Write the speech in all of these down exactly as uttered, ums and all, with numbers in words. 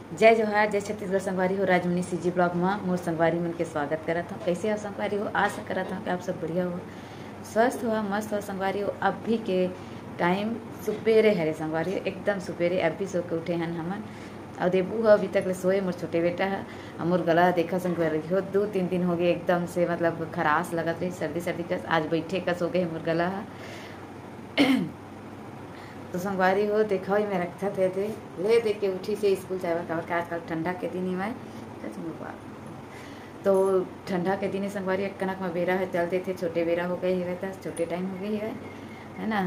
जय जोहार, जय छत्तीसगढ़ संगवारी हो। राजमणि CG vlog म मोर संगवारी मन के स्वागत करत हव। कइसे हव संगवारी हो? आशा करत हव कि आप सब बढ़िया हो, स्वस्थ हो, मस्त हो संगवारी हो। अभी के time सुबेरे हरे संगवारी हो, एकदम सुबेरे अभी सो के उठे हन हमन। अउ देबू ह अभी तक ले सोए, मोर छोटे बेटा ह। अउ मोर गला देखा संगवारी हो, दू तीन दिन हो गए एकदम से, मतलब, खराश लगत रही, सर्दी सर्दी कस। आज बैठे कस हो गए मोर गला ह। तो संगवारी हो, देखा ही मैं रखा थे, थे ले दे के उठी से स्कूल जाए बर, काबर के आजकल ठंडा के दिन ही मैं, सच में बात। तो ठंडा के दिन ही संगवारी एक कनक में बेरा है चल देथे, छोटे बेरा हो गए हवे, त छोटे time हो गए हवे, है ना।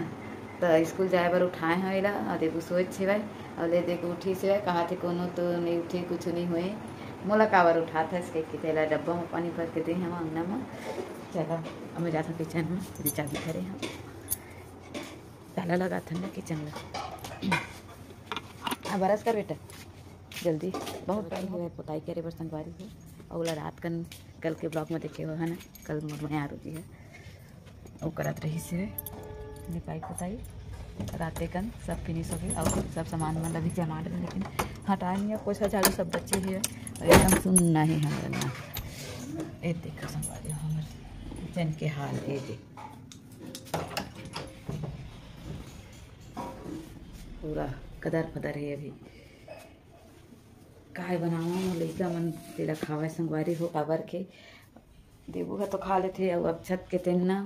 तो स्कूल जाए बर उठाए हवे ला, अउ देबू सोच हवे, अउ ले दे के उठी से कहा थे कोनो तो नहीं उठे, कुछ नहीं हुए। मोला काबर उठात हस के, कि तेला डब्बा में पानी भर के दे हम अंगना में। चला, अब मैं जाता किचन में, तेरी चाबी धरे हम। ताला लगाथन ना किचन ला। आ, बरस कर बेटा, जल्दी, बहुत time हो गए पोताई करे बर संगवारी हो। अउ ओला रात कन, कल के vlog में देखे हो, है ना, कल मोर मयारू जी है, वो करत रही से लिपाई पोताई। राते कन सब finish हो गई, अउ सब सामान मन अभी जमा डरे, लेकिन हटाए नहीं है, पोछा झाड़ू सब बचे ही है, अउ एकदम सुन्ना ही हमारा ना। ये देखो संगवारी हो, हमर किचन के हाल, ये देख। पूरा कदर फदर है अभी। काय बनावा, मोर लइका मन तेला खावे संगवारी हो, काबर के देबू ह तो खा लेथे, अउ अक्षत के तेन ना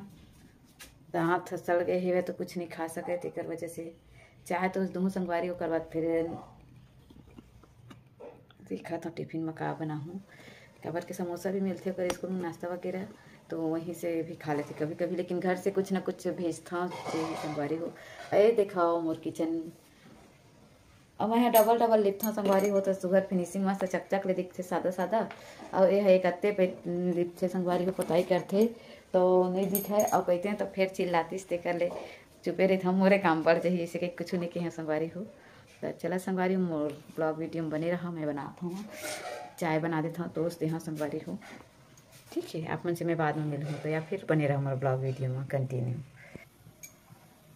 दांत ह सड़ गए हेवे, तो कुछ नहीं खा सके, तेकर वजह से चाय तो दोनों संगवारी, ओकर बाद फिर देखत हव टिफिन में का बनाहूँ, काबर के समोसा भी मिलथे ओकर स्कूल में, नाश्ता वगैरह, तो वहीं से भी खा लेथे कभी कभी, लेकिन घर से कुछ ना कुछ भेजथव जे संगवारी हो। ए देखाओ मोर किचन, अब मैं डबल डबल लिपथव संगवारी हो, तो सुघर finishing मस्त चकचक ले दिखथे, सादा सादा। अउ ए ह एक अत्ते पे लिपथे संगवारी हो, पोताई करथे तो नहीं दिखे, अउ कहते हैं तो फिर चिल्लातीस, तेकर ले चुपे रहिथव, मोरे काम बढ़ जाही, इसे के कुछ नहीं कहे संगवारी हो। तो चला संगवारी हो, मोर vlog video में बने रहा, मैं बनात हूँ, चाय बना देत हूँ, toast दे हूँ संगवारी हो। ठीक है, आप मन से मैं बाद में मिलूँ, तो या फिर बने रहा मोर vlog video में continue।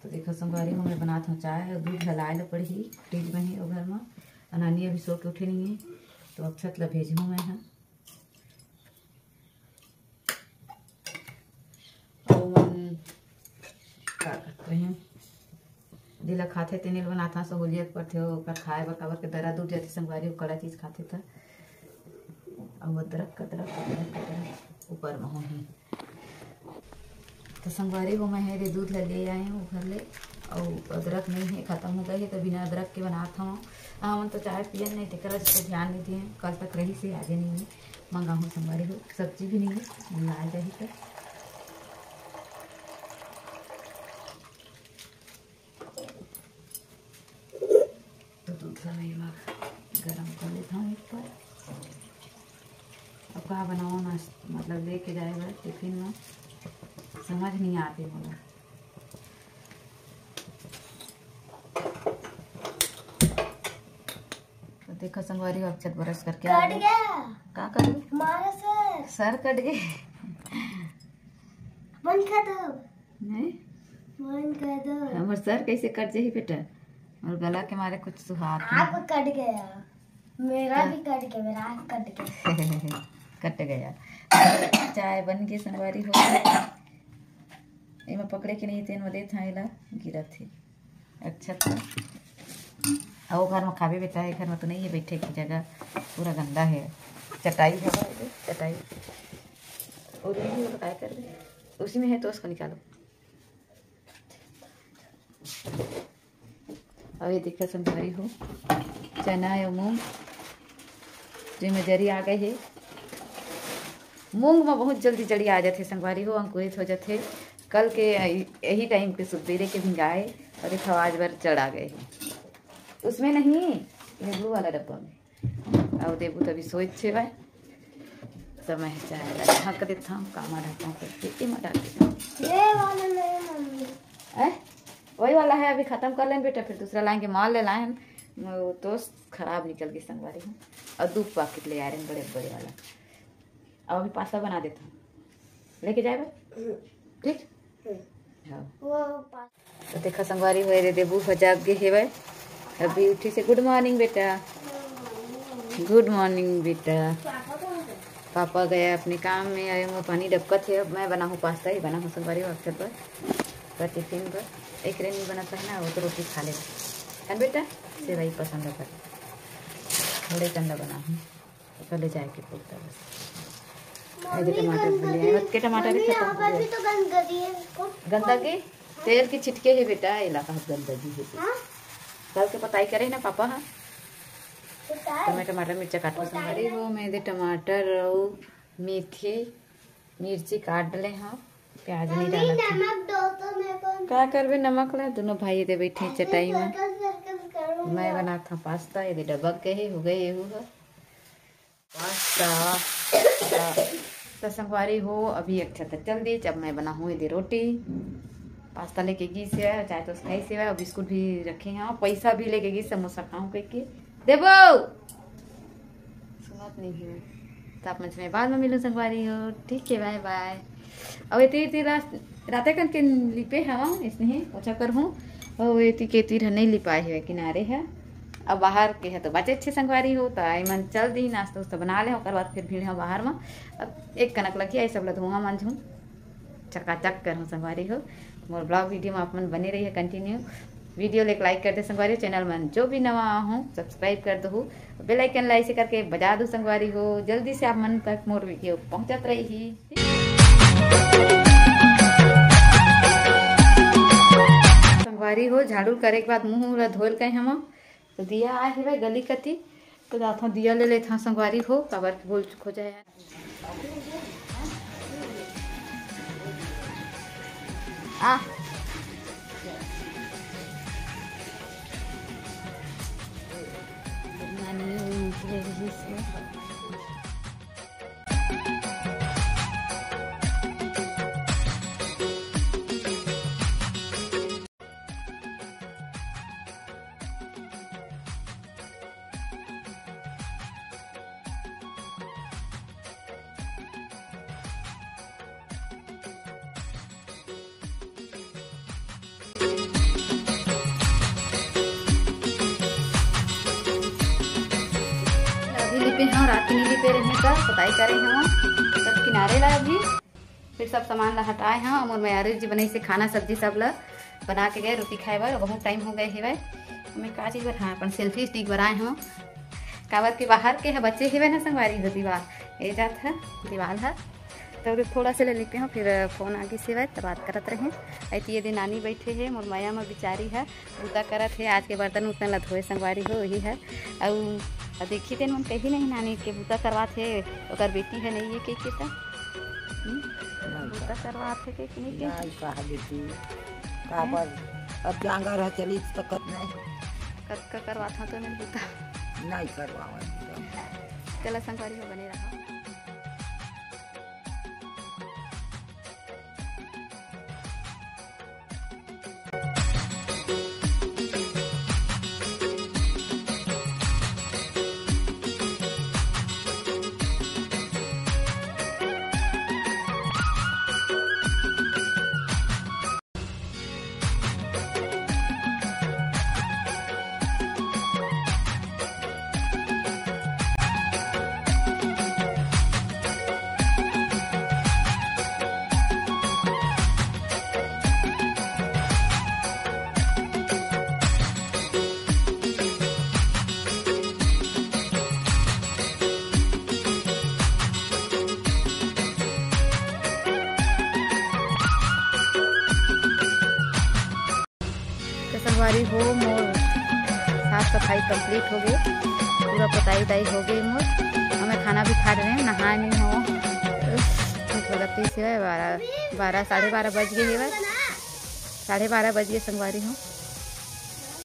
तो देखो संगवारी हो, मैं बनात हूँ चाय, अउ दूध ल लाए ल पड़ही, fridge में ही ओ घर में। अउ नानी अभी सो के उठे नहीं है, तो अक्षत ला भेजहूँ मैं ह। अउ मन का करत रही, जेला खाथे तेने ल बनात हूँ, सहूलियत पड़थे ओकर खाए बर, काबर के दरा दूर जाथे संगवारी, ओ कड़ा चीज खाथे त। अउ अदरक, अदरक, अदरक, अदरक ऊपर में होही। तो संगवारी हो, मैं हे रे दूध ल ले आए हूँ घर ले, अउ अदरक नहीं है, खत्म हो गई है, तो बिना अदरक के बनात हूँ। हमन तो चाय पियन नहीं, तेकर वजह से ध्यान नहीं दिए, कल तक रही से, आजे नहीं है। मंगाहूँ संगवारी हो, सब्जी भी नहीं है, लाए जाही तो। तो दूध ला मैं एमा गरम कर लेता हूँ एक बार। अब का बनाओ ना, मतलब लेके जाए बर टिफिन में, समझ नहीं आते मोला। तो देखो संगवारी हो, अक्षत brush करके आ कट गए। गया। का कट गए? मारा सर। सर कट गए। बंद कर दो। नहीं? बंद कर दो। हमर सर कैसे कट जाही बेटा? और गला के मारे कुछ सुहात नहीं। आप कट गया। मेरा हाँ। भी कट गया, मेरा आँख कट गया। कट गया। चाय बन के संगवारी हो। एमा पकड़े के नहीं, तेन में देत हँव, एला गिरत हे। अच्छा, तो आओ घर में खाबे बेटा, ए घर में तो नहीं है बैठे की जगह, पूरा गंदा है। चटाई है, चटाई। और ये भी बताया कर दे, उसी में है तो उसको निकालो। अब ये देखा संगवारी हो, चना या मूंग, जेमे जरी आ गए हे। मूंग में बहुत जल्दी जरी आ जाथे संगवारी हो, अंकुरित हो जाथे। कल के यही टाइम के सुबेरे के भिंगाए और एक आवाज बार जड़ आ गए हे। उसमें नहीं, ये ब्लू वाला डब्बा में। अउ देबू तभी सोच छे भाई। तो मैं चाय ला ढक देता हूँ, कामा ढकता हूँ करके, एमा डाल देता हूँ। ये वाला नहीं मम्मी। हैं? वही वाला है, अभी खत्म कर लें बेटा, फिर दूसरा लाएंगे। मॉल ले लाए हैं, वो तो खराब निकल गई संगवारी हूँ। और दो पैकेट ले आ रहे हैं बड़े बड़े वाला। अब अभी पास्ता बना देता हूँ, लेके जाए भाई। ठीक। हाँ। वो पास तो देखा संगवारी हो, ये दे देबू हो जाग गे हेवय। अभी उठी से, गुड मॉर्निंग बेटा। Good morning बेटा। पापा गया अपने काम में, अउ मोर पानी डबकत हे। अब मैं बनाहूँ पास्ता ही बनाहूँ संगवारी हो, अक्षत बर, बर टिफिन बर। एकरे नहीं बनत रहे ना, वो तो रोटी खा ले। है ना बेटा? सेवई पसंद है कर, थोड़े कंदा बनाहूँ, ओकर ले जाए के कुर्ता बस। ये दे टमाटर भी ले आए, ओतके टमाटर ही मम्मी, खत्म यहाँ हो पर गया। भी तो गंदगी है। गंदगी? तेल के छिटके हे बेटा, इलाका गंदगी है। हाँ? कल के पताई करे ना पापा, हाँ? तो मैं टमाटर मिर्चा काटूँ संगवारी हो। मैं दे टमाटर अउ मेथी मिर्ची काट डले हव, प्याज नहीं मम्मी, डालत हव। नमक दो तो मेरे को। का करबे नमक ला? दोनों भाई ये दे बैठे चटाई में। सर्कल, सर्कल करूँगा। मैं बनात हव पास्ता, ये दे डबक गए हे, हो गए एहू ह पास्ता। त संगवारी हो, अभी एक छत्ता चल दी, जब मैं बनाहूँ ये दे रोटी। पास्ता लेके गिस हे, चाय तो खाइस हे, अउ बिस्कुट भी रखे हव, पैसा भी लेके गिस, समोसा खाहूँ कहिके। देबो। सुनत नहीं हे। त आप मन से मैं बाद में मिलूँ संगवारी हो। ठीक है, bye bye। अउ एती, एती रात, राते कन के लिपे हव, इसने ही पोछा करहूँ। अउ एती के तीर ह नहीं लिपाए हे, किनारे हे। अब बाहर के हे तो बाचे अच्छे संगवारी हो, त आई मन चल दी, नाश्ता उस्ता बना ले, ओकर बाद फिर भीड़ हे बाहर में। अब एक कनक लगी आई, सब ला धुआं मांजहूँ। चकाचक करहूँ संगवारी हो। मोर vlog video में आप मन बने रहिए continue। Video लेके like कर दे संगवारी हो। Channel में जो भी नवा आए हो subscribe कर दो, bell icon ला ऐसे करके बजा दो संगवारी हो। जल्दी से आप मन तक मोर video पहुँचत रही। संगवारी हो, झाड़ू करे के बाद मुँह ला धोल के हम तो दिया आए हवे गली कती, तो जाथों दिया ले लेथों संगवारी हो, काबर के भूल चुक हो जाए। आ। अभी लिपे हव, रात के नहीं लिपे रहे त पोताई करे हव, सब किनारे ला अभी। फिर सब सामान ला हटाए हव, मोर मयारू जी बनाइस हे खाना सब्जी सब ला बना के गए रोटी खाए बर, बहुत टाइम हो गए हेवय। मैं का चीज बर, हाँ, अपन selfie stick बर आए हव, काबर के बाहर के ह बचे हेवय ना संगवारी हो दीवाल, ए जात ह दीवाल ह, तो थोड़ा से ले लिपे हव, फिर फोन आगे से त बात करत रहे। ऐती ये दे नानी बैठे हे मोर मया म बिचारी ह, बूता करत हे, आज के बर्तन उर्तन ला धोए संगवारी हो, वही है। अउ, अउ देखी तेन मन कही नहीं, नानी के बूता करवात हे, ओकर बेटी है नहीं है के, के त? हम्म? नहीं बूता कर-, करवात हे के, के नहीं के? नहीं कहा बेटी, काबर अब जांगर है चली सकत नहीं। कतका करवात हो तो नहीं बूता? नहीं करवावत। चला संगवारी हो, बने रहा। तो संगवारी हो, मोर साफ सफाई complete हो गई, पूरा पोताई उताई हो गई मोर। अब मैं खाना भी खा रहे हैं, नहाए नहीं हो। बारह, बारह, साढ़े बारह बज गए हे बस, साढ़े बारह बज गए संगवारी हो।